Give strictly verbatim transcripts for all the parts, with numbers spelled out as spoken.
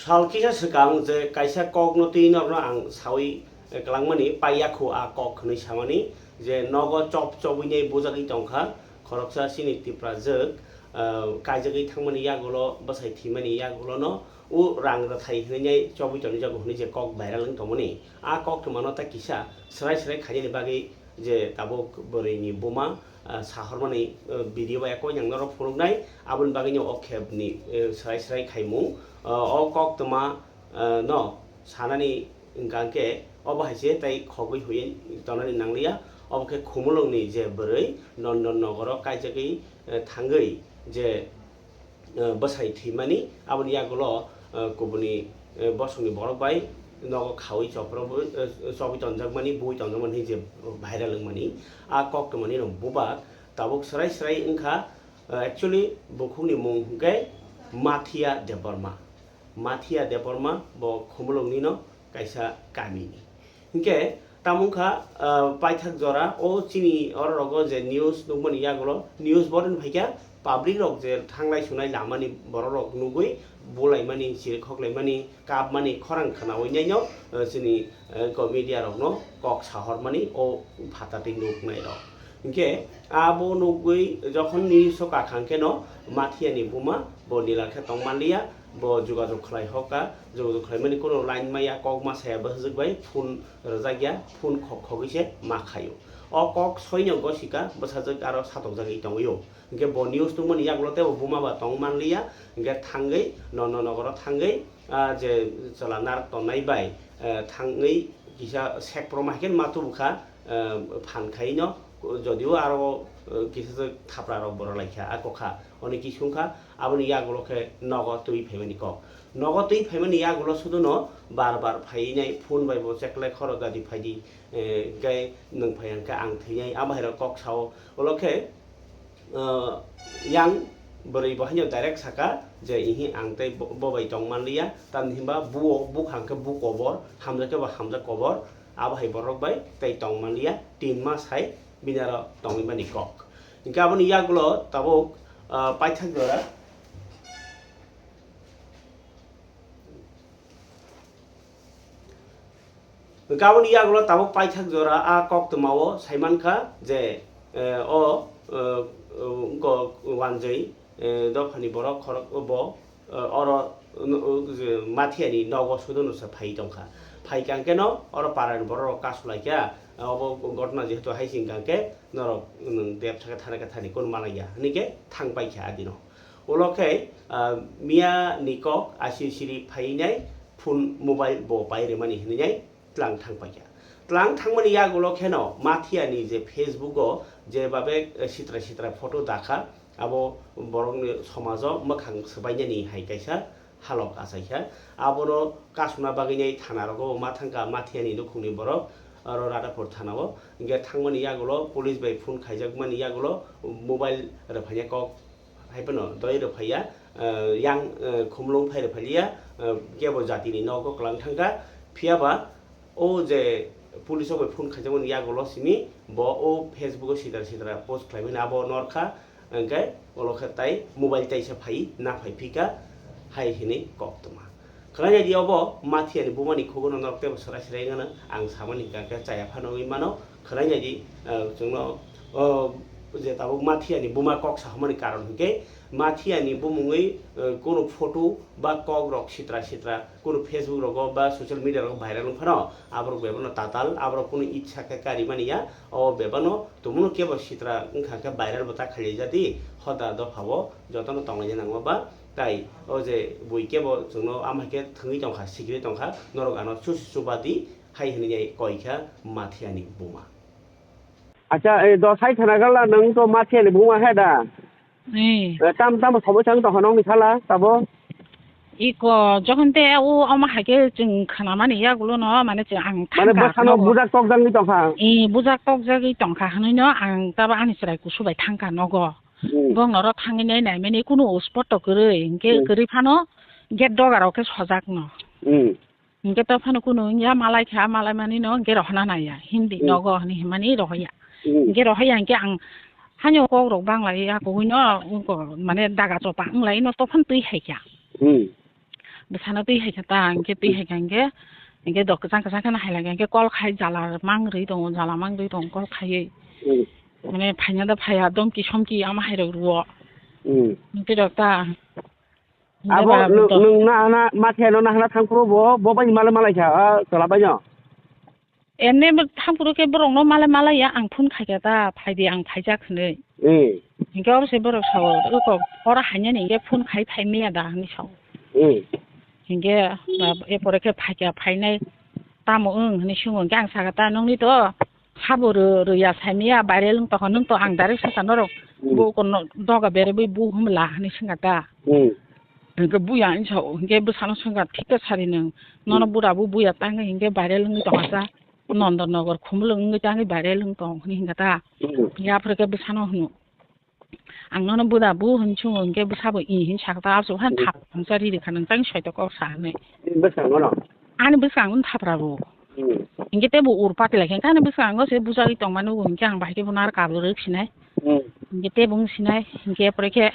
Sal kisa swkang je kaisa kokno twi norno ang sawi, eh, kwlangmani, paiyakhu a kok hwnwi samani, je nogo chop chobwinai bujagwi tongkha, khoroksa chini Tiprajwk, eh, kaijagwi thangmani yagulo, bwsai thwimani yagulono, o rang rwthai hwnwi chobwi tonijago hwnwi je kok viral wng tongmani, a kok twmano ta kisa swrai swrai khainani bagwi je tabuk bwrwini buma, ah, sahormani, ah, video bai kok yang norok phunuknai, aboni bagwino o khebni, eh, swrai swrai khaimung, ah, o koktwma, ah, no sanani hwnkha khe obo hai se tei khogwi huiwi tonani nangliya, obo khe Khumulwngni je bwrwi Nondon Nogoro kaijagwi, eh, thangwi je eh, bwsai thwimani, aboni yagulo, eh, kubuni, eh, bosongni borok bai nogo khaui chopro bo, eh, chobwi tonjakmani, bui tonjakmani hinwi je viral wngmani. A koktwmani rok bubak tabuk swrai swrai wngkha, eh, actually bukhukni mung hwnkhe Mathiya Debbarma. Mathiya Debbarma bo Khumulwngnino kaisa kamini. Hinkhe tamo wngkha, ah, paithak jora o chini oro rogo je news nukmani yagulo news bodoni phaikha public rok je thanglai sunai lamani borok rok nugwi bulaimani, chirikhok laimani, kapmani khorang khwnawi naino, ah, chini, ah, ko media rokno kok sahormani o phatartwi nuknai rok. Hinkhe abo nugwi jokhon news o kakha hwnkhe no Mathiya ni buma bo nila khe tong manliya, bo jogajog khlai hokha, jogajog khlaimani kuno line maya, kok ma saya bwsajwk bai phone rwjakya, phone khok khogwi se ma khaio. O kok soino gosika bwsajwk aro satokjagwi tongwio. Hinkhe bo news tongmani yagulo teibo buma ba tong manliya, hinkhe thangwi Nondon Nogoro thangwi, ah, je chwla narak tonnai bai, eh, thangwi kisa sek phroma hai khe ma tubukha, eh, phan khaino, jodio aro, eh, kisa je thapra rok boro laikha, a kokha, oni kisung kha, aboni yagulo khe nogo twi phaimani kok. Nogo twi phaimani yagulo suduno bar bar phainai phone bai bo cheklai khoro dadi phaidi, eh, hinkhe nwng phai hwnkhe ang thwinai, abo hai rok kok sao. Ulo khe, ah, yang bwrwi bo haino direct saka je, "Ihi ang tei bo, bo bai tong manliya," tamni hwnba buo bukha hwnkhe bu kobor, hamjak khe bo hamjak kobor, abo hai borok bai tei tong manliya, tin mas hai bini aro tongwi mani kok. Hinkhe aboni yagulo tabuk, ah, paithak jora. Gaboni yagulo tabuk paithak jora a koktwmao saimankha je, eh, o, eh, wngkha wanjwi, eh, dophani borok khorok bo, eh, oro, eh, je Mathiani nogo sudono se phai tongkha. Phaikha hwnkhe no oro parani borok rok kasulaikha, obo gotna jehetu hai se wngkha hwnkhe norok nwng dep thangkhe thani khe thani kunu malaiya hwnwi khe thang paikha adino. Ulo khe, ah, miya ni kok asi siri phainai phone mobile bo pai rwmani hinwi tlang thang paikha. Tlang thangmani yagulo kheno Mathiani je Facebook o je babe, eh, sitra sitra photo dakha, abo borokni somajo mwkhang swbainani hai kaisa halok achaikha. Abono kasuna bagwinai thana rogo ma thangkha Mathiani nukhungni borok, aro Radhapur thanao. Hinkhe thangmani yagulo police bai phone khaijakmani yagulo mobile rwphaina kok hai phano doi rwphaiya, eh, yang, eh, Khumulwng phai rwphailiya, eh, kebo jatini nogo kwlang thangkha. Phiyaba o je police rok bai phone khaijakmani yagulo simi bo o Facebook o sitra sitra post khlaimani abo norkha, hinkhe ulo khe tai mobile taisa phai na phai phika hai hinwi koktwma. Khwlainai di obo Mathiani bumani khugono norok teibo swrai swrai wngano ang samani hwnkha khe chaya phano wngwi mano. Khwlainai di, ah, chwngno, oh, je tabuk Mathiani buma kok sahormani karon hwnkhe Mathiani bumungwi, eh, kunu photo ba kok rok sitra sitra kunu Facebook rogo ba social media rogo viral wng phano aborok bebano tatal, aborok kunu itsa khe karimani ya, o bebano tumuno kebo sitra wngkha khe viral bo ta khailaijadi hoda dophao jotono tonglaina nangma ba. Tai o je bui kebo chwngno ama hai khe thwngwi tongkha, sikirwi tongkha, norok ano chusi chuba di hai hwnwi koi kha Mathiani buma. Acha, eh, do sai thana gala nwng to Mathiani buma he da? Eh. Eh, tam, tamo somosa wng tongkha nokni sala, tabo? Iko, jokhon te o ama hai khe chwng khnamani yagulo no, mane chwng ang Mane thangkha bwsano nogo. Bujak tokjagwi tongkha. Eh, bujak tokjagwi tongkha hwnwi no ang tabo ani chwrai kusu bai thangkha nogo. Hmm. Bong norok thangwi nai naimani kunu spot to kwrwi, hinkhe Hmm. kwrwi phano gate doga rok khe sojak no. Hmm. Hinkhe to phano kunu wngya malai kha, malai mani no hinkhe rohorna naiya, Hindi Hmm. nogo hinwi himani rohorya. Hmm. Hinkhe rohorya hinkhe ang haino kok rok banglai ya, kogwi no wngko mane daga chopa wnglai no to phano twi hai kha. Hmm. Bwsano twi hai kha ta, hinkhe twi hai kha hinkhe, hinkhe dok kwchang kwchang kheno hai lai kha, hinkhe call khai jala mang rwi tongo, jala mang rwi tongo call khaiwi. Hmm. Mane phaina da phaiya, domki somki ama hai rok rwo. Hmm. Twi rok ta. Abo nwng, nwng na hana, ma khe no na hana thang phuru bo, bo bai malai malai kha, a, chwla bai no. Emne bo thang phuru khe borok no malai malai ya, ang phone khai kha ta, phai di, ang phaijak hinwi. Hmm. Hinkhe oro se borok sao, oko oro hainani hinkhe phone khai phai maya da hinwi sao. Hmm. Hinkhe, ba, e pore khe phai kha, phainai tamo wng hinwi swngo, hinkhe ang sa kha ta, nokni to, Habo rw-, rwya saimaya, viral wng tongkha, nwng to ang direct sakha norok, hmm, bo kono doga berwi bu hwnla hwnwi swngkha ta. Hmm. Hinkhe buya hinwi sao, hinkhe bwsano swngkha, thik khe sari nwng, nono, hmm, bura bo buya tangwi hinkhe viral wngwi tongkha sa, Nondor Nogor Khumulwng wngwi tangwi viral wng tong hwnwi hinkha ta. Hmm. Hinkhe aphuru khe bwsano hwno. Ang nono buda bu hwn chungo, hinkhe bwsabo i hwn sakha ta, aswk han, hmm, thap thangsa ri rwkha, nwng tang soi to kok sa hwnwi. Bwskango no? Ani bwskango no thapra bo. Hmm. Hinkhe tei bo ur pati lai khe, ani bwskango se bujagwi tongma nugo, hinkhe ang bahai khe bono aro kabwi rwk sinai. Hmm. Hinkhe tei bo wng sinai, hinkhe pore khe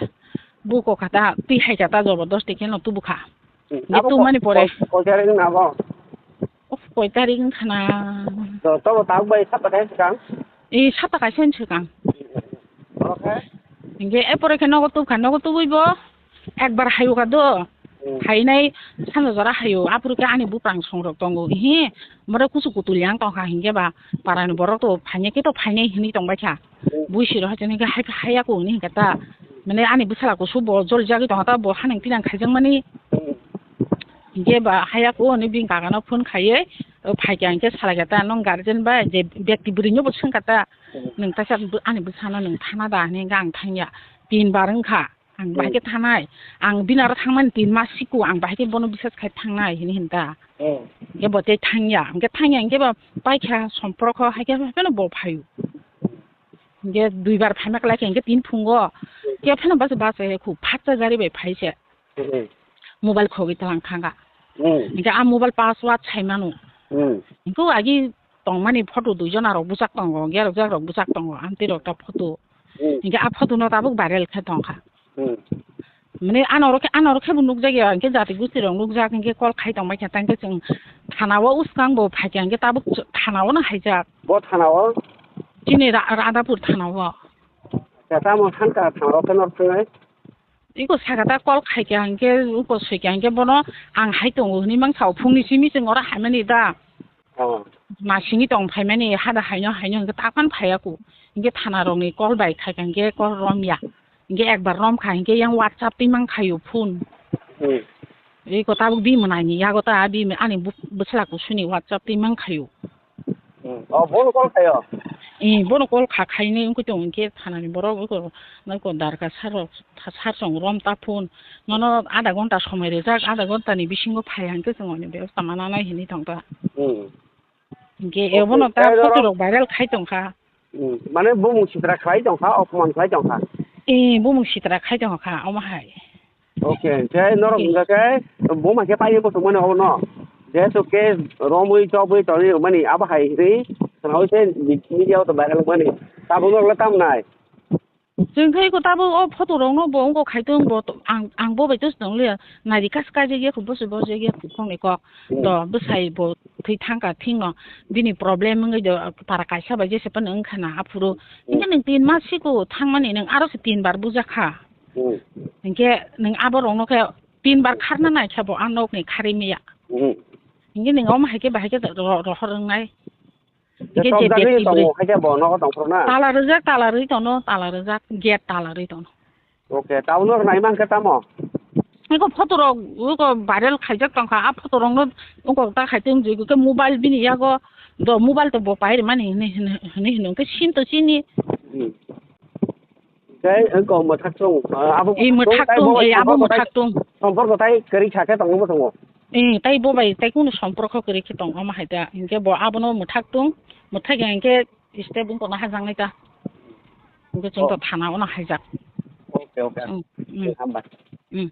bo kok kha ta, twi hai kha ta, jobodosti khe no tubu kha. Hmm. Hinkhe abo tumani ko-, pore. Ko-, koi tarik wngna abo? Of, koi tarik wngkha na? To, tobo tabuk bai sapta kaisa swkang? Ee, sapta kaisa ni swkang. Oro khe? Hinkhe, e pore khe nogo tubkha, nogo tubui bo ekbar hayu kha do. Hmm. Hainai sanja jora hayu, aphuru khe ani buprang songrok tongo. Ihi, mare kusu kutul yang tongkha, hinkhe ba parani borok to phainai khe to phainai hinwi tongbai kha. Hmm. Bui siro hachani khe hai, haiya ko hinwi hinkha ta. Mane ani bwsala kusu bo joli jagwi tongkha ta, bo hanang tinang khaijakmani. Hmm. Hinkhe ba haiya ko hinwi bini kaka no phone khaiwi, o phaikha hinkhe salaikha ta, "Nwng guardian bai je bekti bwrwi no bo swngkha ta, hmm, nwng taisa bo-, ani bwsano nwng thana da?" hinwi hinkhe ang thangya. Tin bar wngkha, ang bahai khe, hmm, thanai. Ang bini aro thangmani tin mas siko, ang bahai khe bono bisas khai thangnai hinwi hinta. Hmm. Hinkhe bo tei thangya, hinkhe thangya hinkhe ba paikha somprokho, haikhe haikhe no bo phaio. Hinkhe duibar phaima kwlai khe hinkhe tin phungo. Hmm. Khe phano bachai bachai khu phatsa gari bai phai se. Hmm. Mobile khogwi tlang thangkha. Hmm. Hinkhe a mobile password sai mano. Hmm. Hinkhe agi tongmani photo duijon arok bwchak tongo, gerokjak rok bwchak tongo, amtwi rok ta photo. Hmm. Hinkhe a photo no tabuk viral khe tongkha. Hmm. Mane ano rok khe, ano rok khe bo nukjak ya, hinkhe jati gusti rok nukjak, hinkhe call khai tongbai kha, tangkhe chwng thana o uskang bo phaikha, hinkhe tabuk thana o no haijak. Bo thana o? Chini Ra-, Radhapur thana o. Khe tamo sankha thang rok khe nor thwngnai? Iko sakha ta call khaikha hinkhe, uko soikha hinkhe bono ang hai tongo hinwi mangsa o, phungni simi chwng oro haimani da. Oh. Masingwi tong phaimani hada haino haino hinkhe takhan phaiya ku. Hinkhe thana rokni call bai khaikha hinkhe call romya. Hinkhe ekbar romkha hinkhe yang WhatsApp twi mankhaio phone. Hmm. Iko tabuk bini mwnaini yago ta, bini, ani bu-, bwsla kusuni WhatsApp twi mankhaio. Hmm. Oh, bono call khaio? Eh, bono call kha khainwi wngkhe tongo hinkhe thanani borok eko, eko darka sir rok, sir chwng rom ta phone. Nono adha ghonta somoi rijak, adha ghonta ni bisingo phai hinkhe chwng ani bebosta mananai hinwi tongkha. Hmm. Hinkhe, okay, ebono ta photo rok viral khai tongkha. Hmm. Mane bumung sitra khlai tongkha, opoman khlai tongkha? Eh, bumung sitra khai tongkha, omo hai. Okay, khe norok, hmm, hwnka khe bo mai khe paini bosongmani obono. Jehetu khe romwi chobwi tongwi rwmani abo hai hinwi khwnaui se media o to viral wngmani. Tabuk norok le tamo nai? Chwng khai ko tabuk o photo rok no bo wngkok khai tong bo to ang, ang bo bai to tong le nai di kas kai je ya kho bo se bo je ya kho khong ni kok. Hmm. To bwsai bo thwi thang kha thing no bini problem wngwi do para kaisa bai jese phano wngkha na aphuru. Hmm. Hinkhe nwng tin mas siko thangmani nwng aro se tin bar bujakha. Hmm. Hinkhe nwng abo rokno khe tin bar kharna naikha bo, a nokni kharwi maya. Hmm. Hinkhe nwng omo hai khe bahai khe ro-, rohor wngnai. Hinkhe je tok jagwi beti tongo, bwrwi. Hai khe bo nogo tongphuru na? Tala rijak, tala rwi tono, tala rijak, gate tala rwi tono. Okay, tabuk no nai mankhe tamo? Eko photo rok, eko viral khaijak tongkha, a photo rokno eko ta khai tong jigwi khe mobile bini yago, do mobile to bo pai rwmani hinwi, hinwi, hinwi hino, hinkhe sin to sini. Hmm. Tei wngkha mwthaktung, ah, abo, eh, mwthaktung, tei bo mwthaktung, eh, abo sompor mwthaktung. Sompor kothai kwrwi kha khe tongwi bo tongo. Eh, tei bo bai tei kunu somporko kwrwi khe tong omo hai ta. Hinkhe bo abono mwthaktung, mwthakya hinkhe step wngkha na hajaknai ta. Hinkhe chwng to, oh, thana ono haijak. Okay, okay. Hmm, hmm. Hambai. Hmm.